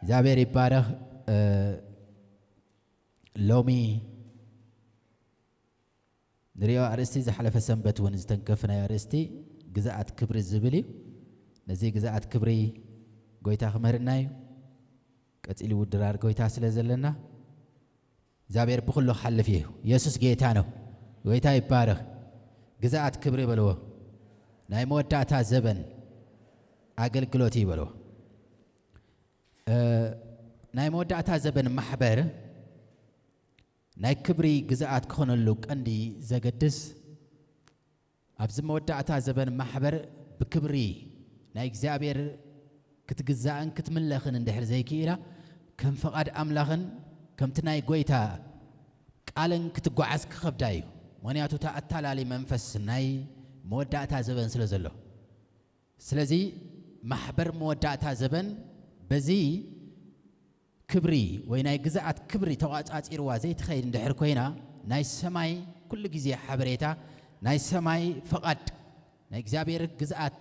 እግዚኣብሔር ይባረኽ። እ፣ ሎሚ ንሪኦ ኣርእስቲ ዝሓለፈ ሰንበት እውን ዝተንከፍናዮ ኣርእስቲ ግዝኣት ክብሪ ዝብል እዩ። ነዚ ግዝኣት ክብሪ ጎይታ ክምህርና እዩ። ቀጺሉ ውድራር ጎይታ ስለ ዘለና እግዚኣብሔር ብኹሉ ክሓልፍ እዩ። የሱስ ጌታ ነው። ጎይታ ይባረኽ። ግዝኣት ክብሪ በልዎ። ናይ መወዳእታ ዘበን ኣገልግሎት እዩ በልዎ። እ፣ ናይ መወዳእታ ዘበን ማሕበር ናይ ክብሪ ግዝኣት ክኾነሉ ቀንዲ ዘገድስ፣ ኣብዚ መወዳእታ ዘበን ማሕበር ብክብሪ ናይ እግዚኣብሔር ክትግዛእን ክትምለኽን እንድሕር ዘይክኢላ፣ ከም ፈቓድ ኣምላኽን ከምቲ ናይ ጎይታ ቃልን ክትጓዓዝ ክኸብዳ እዩ። ምኽንያቱ፣ እቲ ኣታላሊ መንፈስ ናይ መወዳእታ ዘበን ስለ ዘሎ። ስለዚ፣ ማሕበር መወዳእታ ዘበን በዚ ክብሪ ወይ ናይ ግዝኣት ክብሪ ተቋጻጺርዋ ዘይትኸይድ እንድሕር ኮይና፣ ናይ ሰማይ ኩሉ ግዜ ሓበሬታ፣ ናይ ሰማይ ፈቓድ፣ ናይ እግዚኣብሔር ግዝኣት፣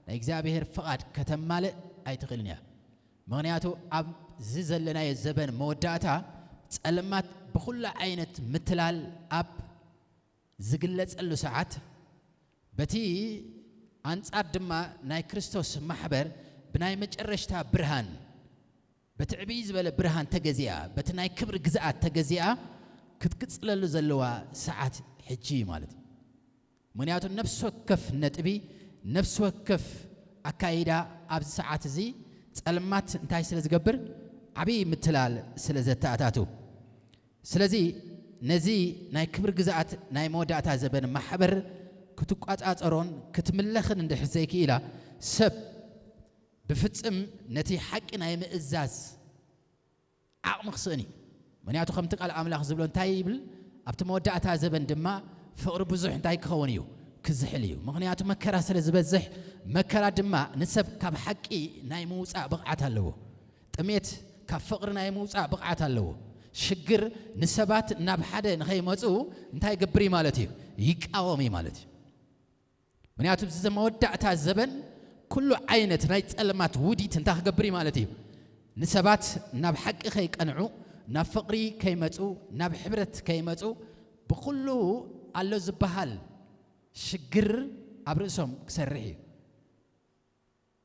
ናይ እግዚኣብሔር ፈቓድ ከተማልእ ኣይትኽእልን እያ። ምኽንያቱ፣ ኣብዚ ዘለናዮ ዘበን መወዳእታ፣ ጸልማት ብኹሉ ዓይነት ምትላል ኣብ ዝግለጸሉ ሰዓት፣ በቲ ኣንጻር ድማ ናይ ክርስቶስ ማሕበር ብናይ መጨረሽታ ብርሃን፣ በቲ ዕብይ ዝበለ ብርሃን ተገዚኣ፣ በቲ ናይ ክብሪ ግዝኣት ተገዚኣ ክትቅጽለሉ ዘለዋ ሰዓት ሕጂ እዩ ማለት እዩ። ምኽንያቱ፣ ነፍሲ ወከፍ ነጥቢ፣ ነፍሲ ወከፍ ኣካይዳ ኣብዚ ሰዓት እዚ ጸልማት እንታይ ስለ ዝገብር? ዓብዪ ምትላል ስለ ዘተኣታቱ። ስለዚ፣ ነዚ ናይ ክብሪ ግዝኣት ናይ መወዳእታ ዘበን ማሕበር ክትቋጻጸሮን ክትምለኽን እንድሕር ዘይክኢላ፣ ሰብ ብፍጽም ነቲ ሓቂ ናይ ምእዛዝ ዓቕሚ ክስእን እዩ። ምኽንያቱ፣ ከምቲ ቃል ኣምላኽ ዝብሎ እንታይ ይብል? ኣብቲ መወዳእታ ዘበን ድማ ፍቕሪ ብዙሕ እንታይ ክኸውን እዩ? ክዝሕል እዩ። ምኽንያቱ፣ መከራ ስለ ዝበዝሕ፣ መከራ ድማ ንሰብ ካብ ሓቂ ናይ ምውጻእ ብቕዓት ኣለዎ። ጥሜት ካብ ፍቕሪ ናይ ምውጻእ ብቕዓት ኣለዎ። ሽግር ንሰባት ናብ ሓደ ንኸይመጹ እንታይ ይገብር እዩ ማለት እዩ? ይቃወም እዩ ማለት እዩ። ምኽንያቱ፣ እዚ መወዳእታ ዘበን ኩሉ ዓይነት ናይ ጸልማት ውዲት እንታይ ክገብር እዩ ማለት እዩ? ንሰባት ናብ ሓቂ ከይቀንዑ፣ ናብ ፍቕሪ ከይመጹ፣ ናብ ሕብረት ከይመጹ፣ ብኹሉ ኣሎ ዝበሃል ሽግር ኣብ ርእሶም ክሰርሕ እዩ።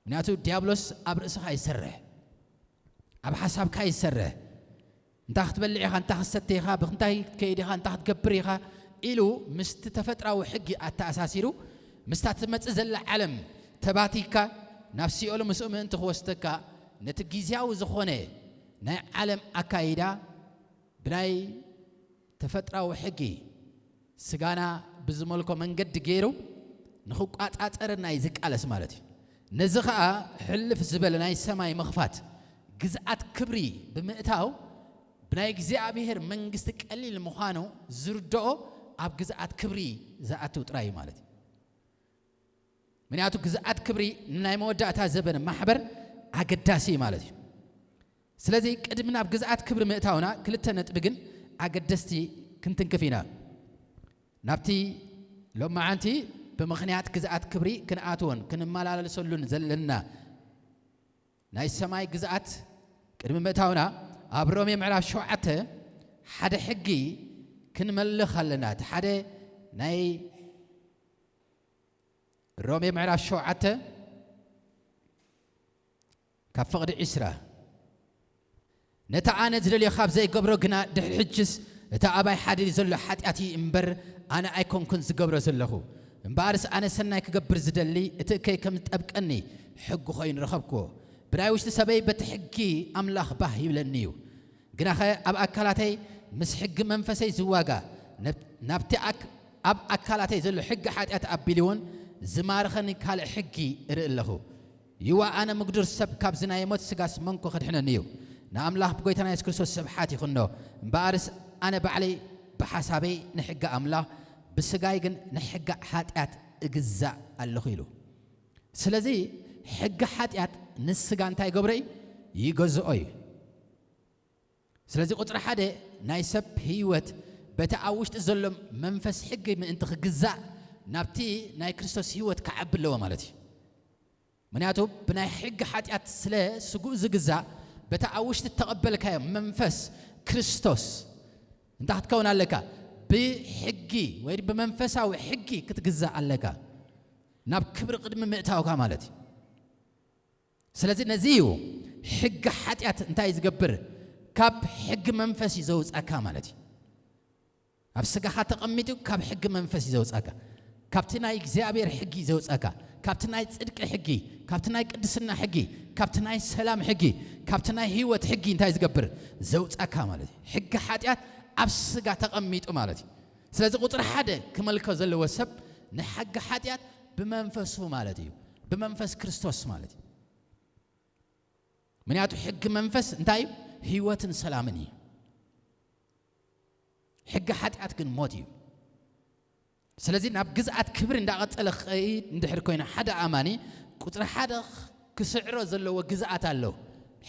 ምኽንያቱ፣ ዲያብሎስ ኣብ ርእስኻ ይሰርሕ፣ ኣብ ሓሳብካ ይሰርሕ። እንታይ ክትበልዕ ኢኻ፣ እንታይ ክትሰተ ኢኻ፣ ብክንታይ ክትከይድ ኢኻ፣ እንታይ ክትገብር ኢኻ ኢሉ ምስቲ ተፈጥራዊ ሕጊ ኣተኣሳሲሩ፣ ምስታ ትመጽእ ዘላ ዓለም ተባቲካ፣ ናብ ሲኦል ምስኡ ምእንቲ ክወስደካ፣ ነቲ ግዝያዊ ዝኾነ ናይ ዓለም ኣካይዳ ብናይ ተፈጥራዊ ሕጊ ስጋና ብዝመልኮ መንገዲ ገይሩ ንኽቋጻጸረና እዩ ዝቃለስ ማለት እዩ። ነዚ ኸኣ ሕልፍ ዝበለ ናይ ሰማይ ምኽፋት፣ ግዝኣት ክብሪ ብምእታው፣ ብናይ እግዚኣብሔር መንግስቲ ቀሊል ምዃኑ ዝርድኦ ኣብ ግዝኣት ክብሪ ዝኣትው ጥራይ እዩ ማለት እዩ። ምኽንያቱ፣ ግዝኣት ክብሪ ንናይ መወዳእታ ዘበን ማሕበር ኣገዳሲ እዩ ማለት እዩ። ስለዚ፣ ቅድሚ ናብ ግዝኣት ክብሪ ምእታውና፣ ክልተ ነጥቢ ግን ኣገደስቲ ክንትንክፍ ኢና። ናብቲ ሎማዓንቲ ብምኽንያት ግዝኣት ክብሪ ክንኣትዎን ክንመላለሰሉን ዘለና ናይ ሰማይ ግዝኣት ቅድሚ ምእታውና፣ ኣብ ሮሜ ምዕራፍ ሸውዓተ ሓደ ሕጊ ክንመልኽ ኣለና። እቲ ሓደ ናይ ሮሜ ምዕራፍ ሸውዓተ ካብ ፍቕዲ ዒስራ፣ "ነቲ ኣነ ዝደልዮ ካብ ዘይገብሮ ግና፣ ድሕሪ ሕጅስ እቲ ኣባይ ሓዲሩ ዘሎ ሓጢኣት እዩ እምበር፣ ኣነ ኣይኮንኩን ዝገብሮ ዘለኹ። እምበኣርስ ኣነ ሰናይ ክገብር ዝደሊ፣ እቲ እከይ ከም ዝጠብቀኒ ሕጊ ኮይኑ ረኸብክዎ። ብናይ ውሽጢ ሰበይ በቲ ሕጊ ኣምላኽ ባህ ይብለኒ እዩ። ግናኸ ኣብ ኣካላተይ ምስ ሕጊ መንፈሰይ ዝዋጋ፣ ነብ-፣ ናብቲ ኣክ-፣ ኣብ ኣካላተይ ዘሎ ሕጊ ሓጢኣት ኣቢልዎን ዝማርኸኒ ካልእ ሕጊ እርኢ ኣለኹ። ይዋ ኣነ ምግዱር ሰብ፣ ካብዚ ናይ ሞት ስጋስ መንኮ ከድሕነኒ እዩ? ንኣምላኽ ብጎይታና የሱስ ክርስቶስ ስብሓት ይኹኖ። እምበኣርስ ኣነ ባዕለይ ብሓሳበይ ንሕጊ ኣምላኽ፣ ብስጋይ ግን ንሕጊ ሓጢኣት እግዛእ ኣለኹ" ኢሉ። ስለዚ፣ ሕጊ ሓጢኣት ንስጋ እንታይ ይገብሮ እዩ? ይገዝኦ እዩ። ስለዚ፣ ቁጽሪ ሓደ፣ ናይ ሰብ ህይወት በቲ ኣብ ውሽጢ ዘሎ መንፈስ ሕጊ ምእንቲ ክግዛእ፣ ናብቲ ናይ ክርስቶስ ህይወት ክዓቢ ኣለዎ ማለት እዩ። ምኽንያቱ፣ ብናይ ሕጊ ሓጢኣት ስለ ስግኡ ዝግዛእ፣ በታ ኣብ ውሽጢ እተቐበልካዮ መንፈስ ክርስቶስ እንታይ ክትከውን ኣለካ? ብሕጊ ወይ ብመንፈሳዊ ሕጊ ክትግዛእ ኣለካ። ናብ ክብሪ ቅድሚ ምእታውካ ማለት እዩ። ስለዚ ነዚ እዩ ሕጊ ሓጢኣት እንታይ ዝገብር? ካብ ሕጊ መንፈስ እዩ ዘውጻካ ማለት እዩ። ኣብ ስጋኻ ተቐሚጡ ካብ ሕጊ መንፈስ እዩ ዘውጻካ። ካብቲ ናይ እግዚኣብሔር ሕጊ እዩ ዘውጻካ። ካብቲ ናይ ጽድቂ ሕጊ፣ ካብቲ ናይ ቅድስና ሕጊ፣ ካብቲ ናይ ሰላም ሕጊ፣ ካብቲ ናይ ህይወት ሕጊ እንታይ ዝገብር? ዘውጻካ ማለት እዩ። ሕጊ ሓጢኣት ኣብ ስጋ ተቐሚጡ ማለት እዩ። ስለዚ ቁጽሪ ሓደ ክመልኮ ዘለዎ ሰብ ንሕጊ ሓጢኣት ብመንፈሱ ማለት እዩ። ብመንፈስ ክርስቶስ ማለት እዩ። ምክንያቱ ሕጊ መንፈስ እንታይ እዩ? ህይወትን ሰላምን እዩ። ሕጊ ሓጢኣት ግን ሞት እዩ። ስለዚ ናብ ግዝኣት ክብሪ እንዳቐጸለ ክኸይድ እንድሕር ኮይኑ ሓደ ኣማኒ ቁጽሪ ሓደ ክስዕሮ ዘለዎ ግዝኣት ኣሎ።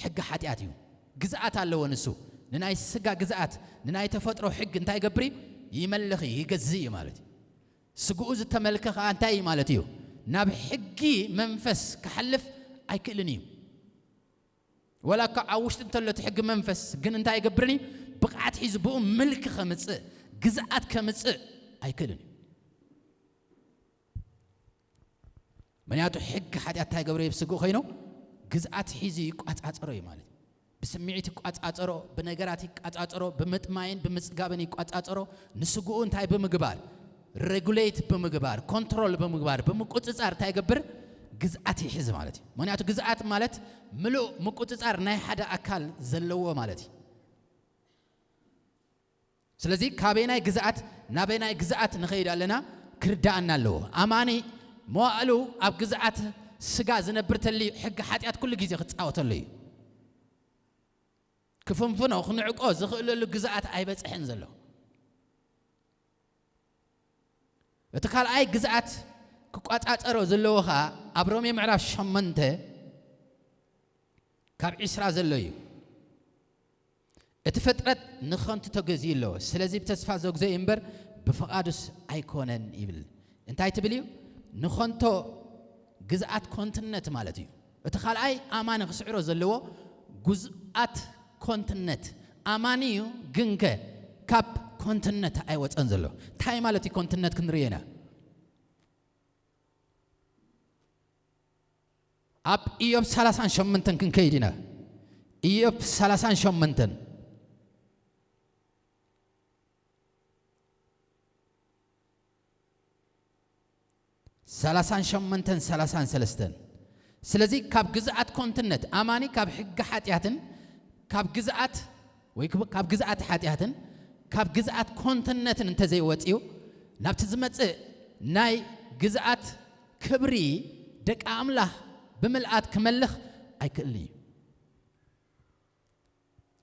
ሕጊ ሓጢኣት እዩ። ግዝኣት ኣለዎ ንሱ። ንናይ ስጋ ግዝኣት፣ ንናይ ተፈጥሮ ሕጊ እንታይ ይገብር እዩ? ይመልኽ እዩ፣ ይገዝእ እዩ ማለት እዩ። ስግኡ ዝተመልከ ኸኣ እንታይ እዩ ማለት እዩ? ናብ ሕጊ መንፈስ ክሓልፍ ኣይክእልን እዩ። ወላ እኳ ኣብ ውሽጢ እንተሎ እቲ ሕጊ መንፈስ ግን እንታይ ይገብርን እዩ? ብቕዓት ሒዙ ብኡ ምልኪ ከምጽእ፣ ግዝኣት ከምጽእ ኣይክእልን እዩ። ምክንያቱ ሕጊ ሓጢኣት እንታይ ይገብሮ እዩ? ኣብ ስግኡ ኮይኑ ግዝኣት ሒዙ ይቋጻጸሮ እዩ ማለት እዩ። ብስምዒት ይቋጻጸሮ፣ ብነገራት ይቋጻጸሮ፣ ብምጥማይን ብምጽጋብን ይቋጻጸሮ። ንስግኡ እንታይ ብምግባር? ሬጉሌት ብምግባር፣ ኮንትሮል ብምግባር፣ ብምቁጽጻር እንታይ ይገብር? ግዝኣት ይሕዝ ማለት እዩ። ምክንያቱ ግዝኣት ማለት ምሉእ ምቁጽጻር ናይ ሓደ ኣካል ዘለዎ ማለት እዩ። ስለዚ ካበየናይ ግዝኣት ናበየናይ ግዝኣት ንኸይድ ኣለና ክርዳኣና ኣለዎ። ኣማኒ መዋእሉ ኣብ ግዝኣት ስጋ ዝነብር ተልዩ ሕጊ ሓጢኣት ኩሉ ግዜ ክጻወተሉ እዩ። ክፍንፍኖ፣ ክንዕቆ ዝኽእለሉ ግዝኣት ኣይበጽሕን ዘሎ። እቲ ካልኣይ ግዝኣት ክቋጻጸሮ ዘለዎ ኸኣ ኣብ ሮሜ ምዕራፍ ሸሞንተ ካብ ዒስራ ዘሎ እዩ። እቲ ፍጥረት ንኸንቱ ተገዚኡ ኣሎ። ስለዚ ብተስፋ ዘጉዘ እዩ እምበር ብፍቓዱስ ኣይኮነን ይብል። እንታይ ትብል እዩ? ንኸንቶ ግዝኣት ኮንትነት ማለት እዩ። እቲ ካልኣይ ኣማኒ ክስዕሮ ዘለዎ ግዝኣት ኮንትነት ኣማኒ እዩ፣ ግንከ ካብ ኮንትነት ኣይወጸን ዘሎ። እንታይ ማለት እዩ ኮንትነት ክንርኢ ኢና። ኣብ ኢዮብ ሰላሳን ሸሞንተን ክንከይድ ኢና። ኢዮብ ሰላሳን ሸሞንተን፣ ሰላሳን ሸሞንተን፣ ሰላሳን ሰለስተን። ስለዚ ካብ ግዝኣት ኮንትነት፣ ኣማኒ ካብ ሕጊ ሓጢኣትን ካብ ግዝኣት ወይ ክብ-፣ ካብ ግዝኣት ሓጢኣትን ካብ ግዝኣት ኮንትነትን እንተዘይወጽዩ፣ ናብቲ ዝመጽእ ናይ ግዝኣት ክብሪ ደቂ ኣምላኽ ብምልኣት ክመልኽ ኣይክእልን እዩ።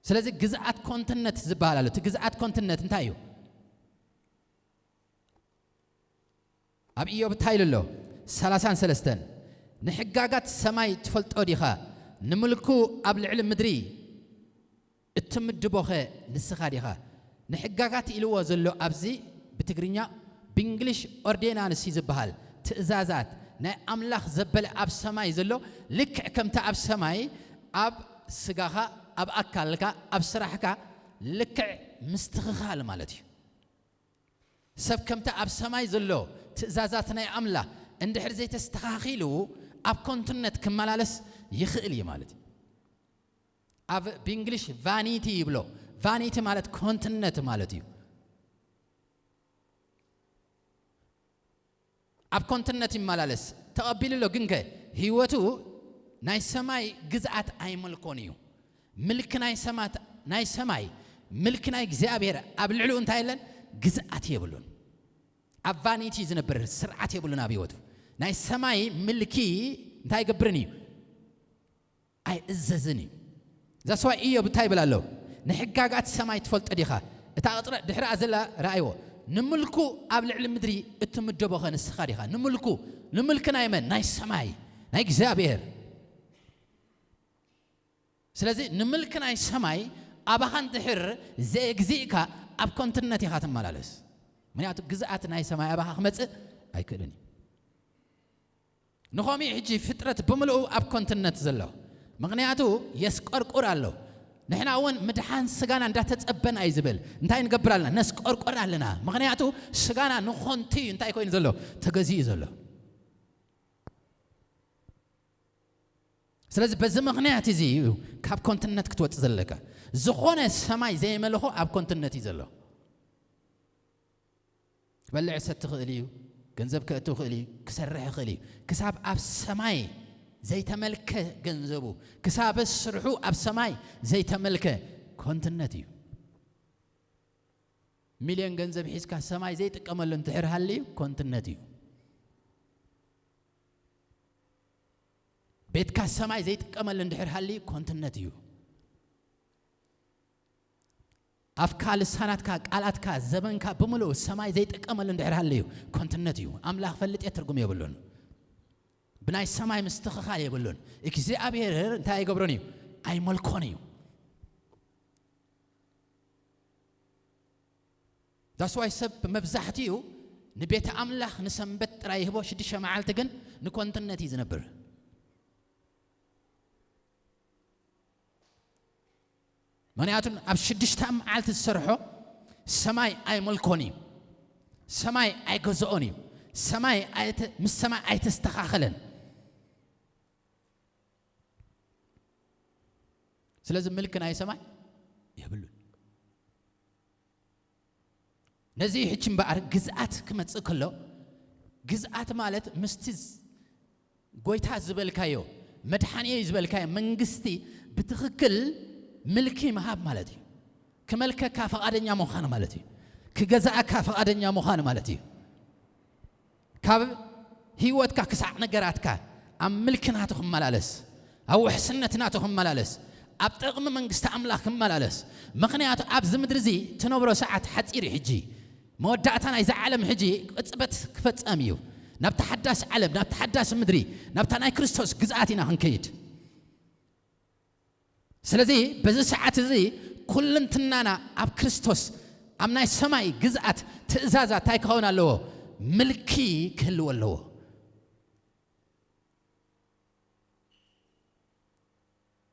ስለዚ ግዝኣት ኮንትነት ዝበሃል ኣሎ። እቲ ግዝኣት ኮንትነት እንታይ እዩ? ኣብ ኢዮብ እንታይ ኢሉ ኣሎ? ሰላሳን ሰለስተን፣ ንሕጋጋት ሰማይ ትፈልጦ ዲኻ? ንምልኩ ኣብ ልዕሊ ምድሪ እትምድቦኸ ንስኻ ዲኻ? ንሕጋጋት ኢልዎ ዘሎ ኣብዚ ብትግርኛ፣ ብእንግሊሽ ኦርዴናንስ እዩ ዝበሃል። ትእዛዛት፣ ናይ ኣምላኽ ዘበለ ኣብ ሰማይ ዘሎ፣ ልክዕ ከምቲ ኣብ ሰማይ ኣብ ስጋኻ፣ ኣብ ኣካልካ፣ ኣብ ስራሕካ ልክዕ ምስትኽኻል ማለት እዩ። ሰብ ከምቲ ኣብ ሰማይ ዘሎ ትእዛዛት ናይ ኣምላኽ እንድሕር ዘይተስተኻኺሉ ኣብ ኮንትነት ክመላለስ ይኽእል እዩ ማለት እዩ። ኣብ ብእንግሊሽ ቫኒቲ ይብሎ። ቫኒቲ ማለት ኮንትነት ማለት እዩ። ኣብ ኮንትነት ይመላለስ። ተቐቢሉ ኣሎ፣ ግንከ ህይወቱ ናይ ሰማይ ግዝኣት ኣይመልኮን እዩ። ምልኪ ናይ ሰማት-፣ ናይ ሰማይ ምልኪ ናይ እግዚኣብሔር ኣብ ልዕሊኡ እንታይ የለን? ግዝኣት የብሉን። ኣብ ቫኒቲ ዝነብር ስርዓት የብሉን ኣብ ህይወቱ። ናይ ሰማይ ምልኪ እንታይ ይገብርን እዩ? ኣይእዘዝን እዩ። ዛስዋይ ኢዮብ እንታይ ይብል ኣሎ? ንሕጋጋት ሰማይ ትፈልጦ ዲኻ? እታ ቅጥረ ድሕሪኣ ዘላ ረኣይዎ። ንምልኩ ኣብ ልዕሊ ምድሪ እትምደቦኸ ንስኻ ዲኻ? ንምልኩ፣ ንምልኪ ናይ መን? ናይ ሰማይ፣ ናይ እግዚኣብሔር። ስለዚ ንምልኪ ናይ ሰማይ ኣባኻ እንድሕር ዘየግዚእካ ኣብ ኮንትነት ኢኻ ትመላለስ። ምክንያቱ ግዝኣት ናይ ሰማይ ኣባኻ ክመጽእ ኣይክእልን እዩ። ንኸምኡ ሕጂ ፍጥረት ብምልኡ ኣብ ኮንትነት ዘሎ። ምኽንያቱ የስቆርቁር ኣሎ። ንሕና እውን ምድሓን ስጋና እንዳተጸበና እዩ ዝብል። እንታይ ንገብር ኣለና? ነስቆርቁር ኣለና። ምኽንያቱ ስጋና ንኾንቲ እዩ እንታይ ኮይኑ ዘሎ? ተገዚኡ ዘሎ። ስለዚ በዚ ምኽንያት እዚ እዩ ካብ ኮንትነት ክትወጽእ ዘለካ። ዝኾነ ሰማይ ዘይመለኾ ኣብ ኮንትነት እዩ ዘሎ። ክበልዕ ሰቲ ክእል እዩ፣ ገንዘብ ከእቱ ክእል እዩ፣ ክሰርሕ ክእል እዩ። ክሳብ ኣብ ሰማይ ዘይተመልከ ገንዘቡ፣ ክሳብ ስርሑ ኣብ ሰማይ ዘይተመልከ ኮንትነት እዩ። ሚልዮን ገንዘብ ሒዝካ ሰማይ ዘይጥቀመሉ እንድሕር ሃልዩ ኮንትነት እዩ። ቤትካ ሰማይ ዘይጥቀመሉ እንድሕር ሃልዩ ኮንትነት እዩ። ኣፍካ፣ ልሳናትካ፣ ቃላትካ፣ ዘበንካ ብምሉኡ ሰማይ ዘይጥቀመሉ እንድሕር ሃልዩ ኮንትነት እዩ። ኣምላኽ ፈልጥ እየ ትርጉም የብሉን። ብናይ ሰማይ ምስትኽኻል የብሉን። እግዚኣብሔር እንታይ ኣይገብሮን እዩ? ኣይመልኮን እዩ። ዳስዋይ ሰብ መብዛሕትኡ ንቤተ ኣምላኽ ንሰንበት ጥራይ ይህቦ፣ ሽዱሽተ መዓልቲ ግን ንኮንትነት እዩ ዝነብር። ምኽንያቱ ኣብ ሽዱሽተ መዓልቲ ዝሰርሖ ሰማይ ኣይመልኮን እዩ፣ ሰማይ ኣይገዝኦን እዩ፣ ሰማይ ኣይተ-፣ ምስ ሰማይ ኣይተስተኻኸለን። ስለዚ ምልኪ ናይ ሰማይ የብሉን። ነዚ ሕጂ እምበኣር ግዝኣት ክመጽእ ከሎ፣ ግዝኣት ማለት ምስቲ ዝ-፣ ጎይታ ዝበልካዮ፣ መድሓኒየይ ዝበልካዮ መንግስቲ ብትኽክል ምልኪ ምሃብ ማለት እዩ። ክመልከካ ፈቓደኛ ምዃን ማለት እዩ። ክገዝኣካ ፈቓደኛ ምዃን ማለት እዩ። ካብ ህይወትካ ክሳዕ ነገራትካ ኣብ ምልኪ ናቱ ክመላለስ፣ ኣብ ውሕስነት ናቱ ክመላለስ፣ ኣብ ጥቕሚ መንግስቲ ኣምላኽ ክመላለስ። ምኽንያቱ ኣብዚ ምድሪ እዚ ትነብሮ ሰዓት ሓጺር እዩ። ሕጂ መወዳእታ ናይዛ ዓለም ሕጂ ቅጽበት ክፈጸም እዩ። ናብታ ሓዳስ ዓለም፣ ናብታ ሓዳስ ምድሪ፣ ናብታ ናይ ክርስቶስ ግዝኣት ኢና ክንከይድ። ስለዚ በዚ ሰዓት እዚ ኩልንትናና ኣብ ክርስቶስ፣ ኣብ ናይ ሰማይ ግዝኣት ትእዛዛት እንታይ ክኸውን ኣለዎ? ምልኪ ክህልዎ ኣለዎ።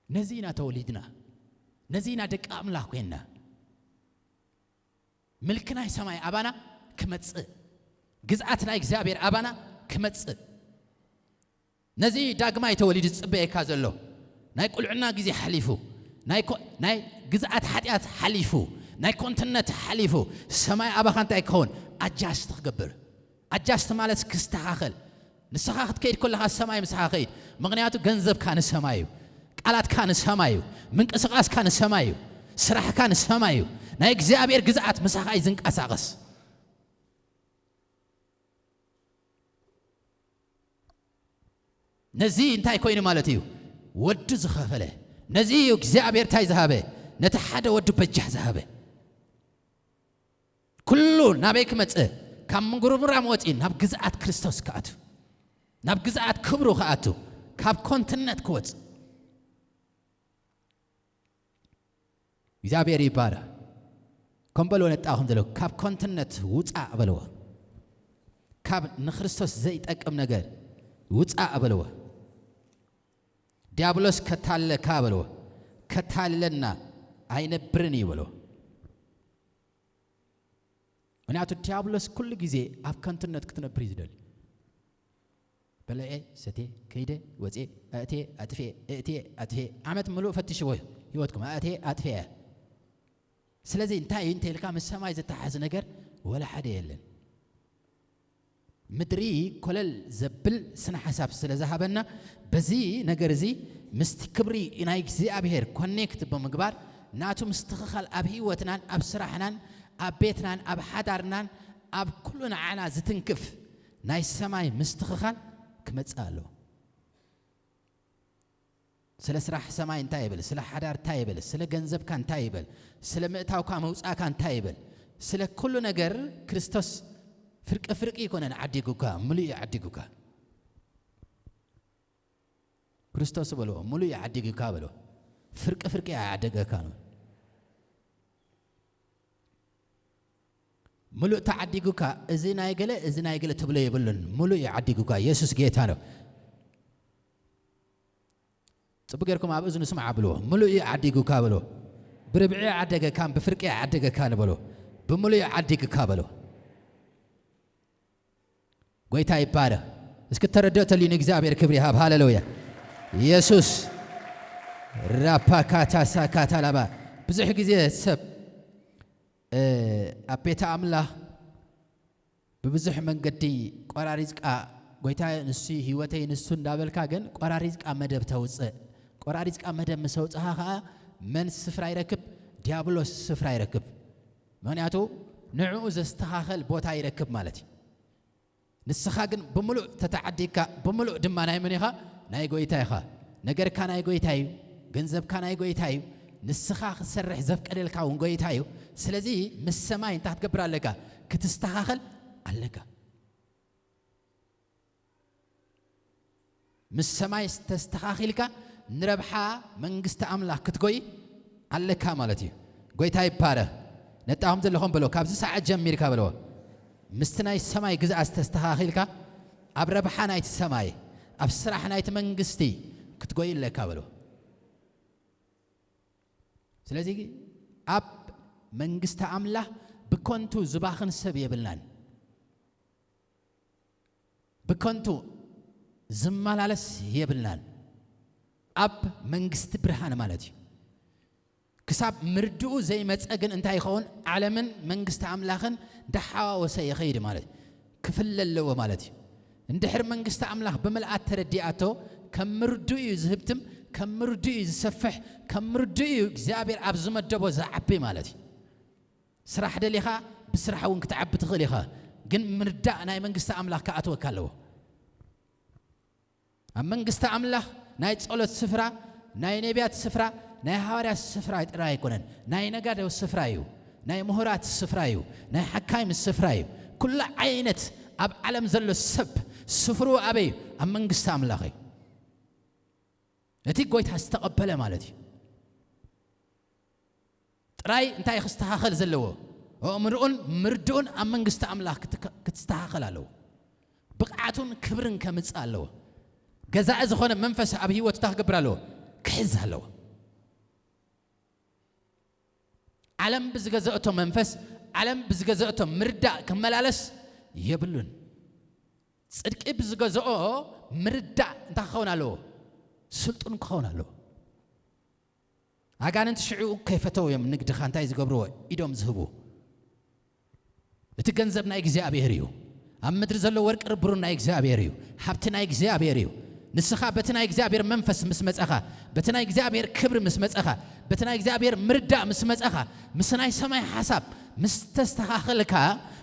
ነዚ ኢና ተወሊድና፣ ነዚ ኢና ደቂ ኣምላኽ ኮይንና። ምልኪ ናይ ሰማይ ኣባና ክመጽእ፣ ግዝኣት ናይ እግዚኣብሔር ኣባና ክመጽእ። ነዚ ዳግማይ ተወሊዱ ዝጽበየካ ዘሎ ናይ ቁልዕና ግዜ ሓሊፉ፣ ናይ ኮ-፣ ናይ ግዝኣት ሓጢኣት ሓሊፉ፣ ናይ ኮንትነት ሓሊፉ፣ ሰማይ ኣባኻ እንታይ ክኸውን? ኣጃስት ክገብር። ኣጃስት ማለት ክስተኻኸል። ንስኻ ክትከይድ ከለኻ ሰማይ ምሳኻ ከይድ። ምኽንያቱ ገንዘብካ ንሰማይ እዩ። ቃላትካ ንሰማይ እዩ። ምንቅስቓስካ ንሰማይ እዩ። ስራሕካ ንሰማይ እዩ። ናይ እግዚኣብሔር ግዝኣት ምሳኻ እዩ ዝንቀሳቐስ። ነዚ እንታይ ኮይኑ ማለት እዩ? ወዱ ዝኸፈለ። ነዚ እዩ እግዚኣብሔር እንታይ ዝሃበ? ነቲ ሓደ ወዱ በጃ ዝሃበ። ኩሉ ናበይ ክመጽእ? ካብ ምንጉርምራም ወጺኡ ናብ ግዝኣት ክርስቶስ ክኣቱ፣ ናብ ግዝኣት ክብሩ ክኣቱ፣ ካብ ኮንትነት ክወጽእ። እግዚኣብሔር ይባረኽ። ከም በልዎ ነጣኹም ዘለዉ፣ ካብ ኮንትነት ውጻእ በልዎ። ካብ ንክርስቶስ ዘይጠቅም ነገር ውጻእ በልዎ። ዲያብሎስ ከታልለካ በልዎ። ከታልለና ኣይነብርን እዩ በልዎ። ምክንያቱ ዲያብሎስ ኩሉ ግዜ ኣብ ከንትነት ክትነብር እዩ ዝደሊ። በለዔ፣ ሰቴ፣ ከይደ፣ ወጼ፣ ኣእቴ፣ ኣጥፌ፣ እእቴ፣ ኣጥፌ፣ ዓመት ምሉእ ፈትሽዎ ህይወትኩም፣ ኣእቴ፣ ኣጥፌ እያ። ስለዚ እንታይ እዩ እንተ ኢልካ ምስ ሰማይ ዝተሓዝ ነገር ወላ ሓደ የለን። ምድሪ ኮለል ዘብል ስነ ሓሳብ ስለ ዝሃበና፣ በዚ ነገር እዚ ምስቲ ክብሪ ናይ እግዚኣብሔር ኮኔክት ብምግባር፣ ናቱ ምስትኽኻል ኣብ ህይወትናን ኣብ ስራሕናን ኣብ ቤትናን ኣብ ሓዳርናን ኣብ ኩሉ ንዓና ዝትንክፍ ናይ ሰማይ ምስትኽኻል ክመጽእ ኣለዎ። ስለ ስራሕ ሰማይ እንታይ ይብል? ስለ ሓዳር እንታይ ይብል? ስለ ገንዘብካ እንታይ ይብል? ስለ ምእታውካ ምውጻእካ እንታይ ይብል? ስለ ኩሉ ነገር ክርስቶስ ፍርቂ ፍርቂ ይኮነን ዓዲጉካ፣ ምሉእ እዩ ዓዲጉካ። ክርስቶስ በልዎ፣ ምሉእ እዩ ዓዲጉካ በልዎ። ፍርቂ ፍርቂ ኣያዕደገካ ነው። ምሉእ ተዓዲጉካ፣ እዚ ናይ ገለ፣ እዚ ናይ ገለ ትብሎ የብሉን። ምሉእ እዩ ዓዲጉካ። ኢየሱስ ጌታ ነው። ጽቡቅ ጌርኩም ኣብ እዝኑ ስምዓ ብልዎ። ምሉእ እዩ ዓዲጉካ በሎ። ብርብዒ ዓደገካን ብፍርቂ ዓደገካን በሎ። ብምሉእ እዩ ዓዲግካ በሎ። ጎይታ ይባረክ። እስኪ ተረድኦ ተልዩ ንእግዚኣብሔር ክብሪ ይሃብ። ሃሌሉያ። ኢየሱስ ራፓካታ ሳካታ ላባ። ብዙሕ ግዜ ሰብ፣ እ፣ ኣብ ቤተ ኣምላኽ ብብዙሕ መንገዲ ቆራሪጽቃ፣ "ጎይታ ንሱ፣ ህይወተይ ንሱ" እንዳበልካ ግን ቆራሪጽቃ መደብ ተውጽእ። ቆራሪጽቃ መደብ ምስ ኣውጽኻ ኸኣ መን ስፍራ ይረክብ? ዲያብሎስ ስፍራ ይረክብ። ምኽንያቱ ንዕኡ ዘስተኻኸል ቦታ ይረክብ ማለት እዩ። ንስኻ ግን ብምሉእ ተተዓዲግካ፣ ብምሉእ ድማ ናይ መን ኢኻ? ናይ ጎይታ ኢኻ። ነገርካ ናይ ጎይታ እዩ። ገንዘብካ ናይ ጎይታ እዩ። ንስኻ ክትሰርሕ ዘፍቀደልካ እውን ጎይታ እዩ። ስለዚ ምስ ሰማይ እንታይ ክትገብር ኣለካ? ክትስተኻኸል ኣለካ። ምስ ሰማይ ተስተኻኺልካ ንረብሓ መንግስቲ ኣምላኽ ክትጎይ ኣለካ ማለት እዩ። ጎይታ ይባረኽ። ነጣኹም ዘለኹም በሎ፣ ካብዚ ሰዓት ጀሚርካ በሎ፣ ምስቲ ናይ ሰማይ ግዝኣት ተስተኻኺልካ ኣብ ረብሓ ናይቲ ሰማይ፣ ኣብ ስራሕ ናይቲ መንግስቲ ክትጎይ ኣለካ በሎ። ስለዚ ኣብ መንግስቲ ኣምላኽ ብከንቱ ዝባኽን ሰብ የብልናን። ብከንቱ ዝመላለስ የብልናን። ኣብ መንግስቲ ብርሃን ማለት እዩ። ክሳብ ምርድኡ ዘይመጸ ግን እንታይ ይኸውን? ዓለምን መንግስቲ ኣምላኽን እንዳሓዋወሰ ይኸይድ ማለት እዩ። ክፍለ ኣለዎ ማለት እዩ። እንድሕር መንግስቲ ኣምላኽ ብምልኣት ተረዲኣቶ፣ ከም ምርድኡ እዩ ዝህብትም፣ ከም ምርድኡ እዩ ዝሰፍሕ፣ ከም ምርድኡ እዩ እግዚኣብሔር ኣብ ዝመደቦ ዝዓቢ ማለት እዩ። ስራሕ ደሊኻ ብስራሕ እውን ክትዓቢ ትኽእል ኢኻ። ግን ምርዳእ ናይ መንግስቲ ኣምላኽ ክኣትወካ ኣለዎ። ኣብ መንግስቲ ኣምላኽ ናይ ጸሎት ስፍራ፣ ናይ ነቢያት ስፍራ፣ ናይ ሃዋርያት ስፍራ ጥራይ ኣይኮነን። ናይ ነጋዶ ስፍራ እዩ። ናይ ምሁራት ስፍራ እዩ። ናይ ሓካይም ስፍራ እዩ። ኩሉ ዓይነት ኣብ ዓለም ዘሎ ሰብ ስፍርኡ ኣበይ እዩ? ኣብ መንግስቲ ኣምላኽ እዩ። እቲ ጎይታ ዝተቐበለ ማለት እዩ። ጥራይ እንታይ ክስተኻኸል ዘለዎ? ኣእምርኡን ምርድኡን ኣብ መንግስቲ ኣምላኽ ክትከ-፣ ክትስተኻኸል ኣለዎ። ብቕዓቱን ክብርን ከምጽእ ኣለዎ። ገዛኢ ዝኾነ መንፈስ ኣብ ህይወቱ እንታይ ክገብር ኣለዎ? ክሕዝ ኣለዎ። ዓለም ብዝገዘእቶ መንፈስ፣ ዓለም ብዝገዘእቶ ምርዳእ ክመላለስ የብሉን። ጽድቂ ብዝገዝኦ ምርዳእ እንታይ ክኸውን ኣለዎ? ስልጡን ክኸውን ኣለዎ። ኣጋንንቲ ሽዑ ከይፈተው እዮም ንግድኻ እንታይ ዝገብርዎ? ኢዶም ዝህቡ። እቲ ገንዘብ ናይ እግዚኣብሔር እዩ። ኣብ ምድሪ ዘሎ ወርቂ ብሩር ናይ እግዚኣብሔር እዩ። ሃብቲ ናይ እግዚኣብሔር እዩ። ንስኻ በቲ ናይ እግዚኣብሔር መንፈስ ምስ መጸኻ፣ በቲ ናይ እግዚኣብሔር ክብሪ ምስ መጸኻ፣ በቲ ናይ እግዚኣብሔር ምርዳእ ምስ መጸኻ፣ ምስ ናይ ሰማይ ሓሳብ ምስ ተስተኻኸልካ፣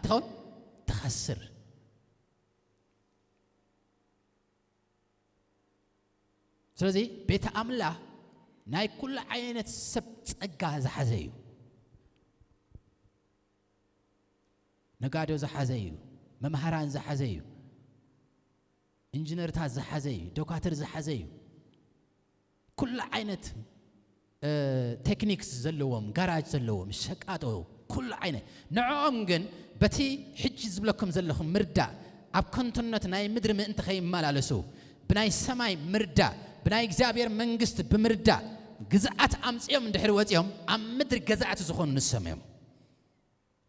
ትኸውን ትኸስር። ስለዚ ቤተ ኣምላኽ ናይ ኩሉ ዓይነት ሰብ ጸጋ ዝሓዘ እዩ። ነጋዶ ዝሓዘ እዩ። መምሃራን ዝሓዘ እዩ። ኢንጂነርታት ዝሓዘ እዩ። ዶካትር ዝሓዘ እዩ። ኩሉ ዓይነት፣ እ፣ ቴክኒክስ ዘለዎም፣ ጋራጅ ዘለዎም፣ ሸቃጦ፣ ኩሉ ዓይነት። ንዕኦም ግን በቲ ሕጂ ዝብለኩም ዘለኹም ምርዳእ፣ ኣብ ከንቱነት ናይ ምድሪ ምእንቲ ከይመላለሱ፣ ብናይ ሰማይ ምርዳእ፣ ብናይ እግዚኣብሔር መንግስቲ ብምርዳእ፣ ግዝኣት ኣምጺኦም እንድሕር ወጺኦም፣ ኣብ ምድሪ ገዛእቲ ዝኾኑ ንሶም እዮም።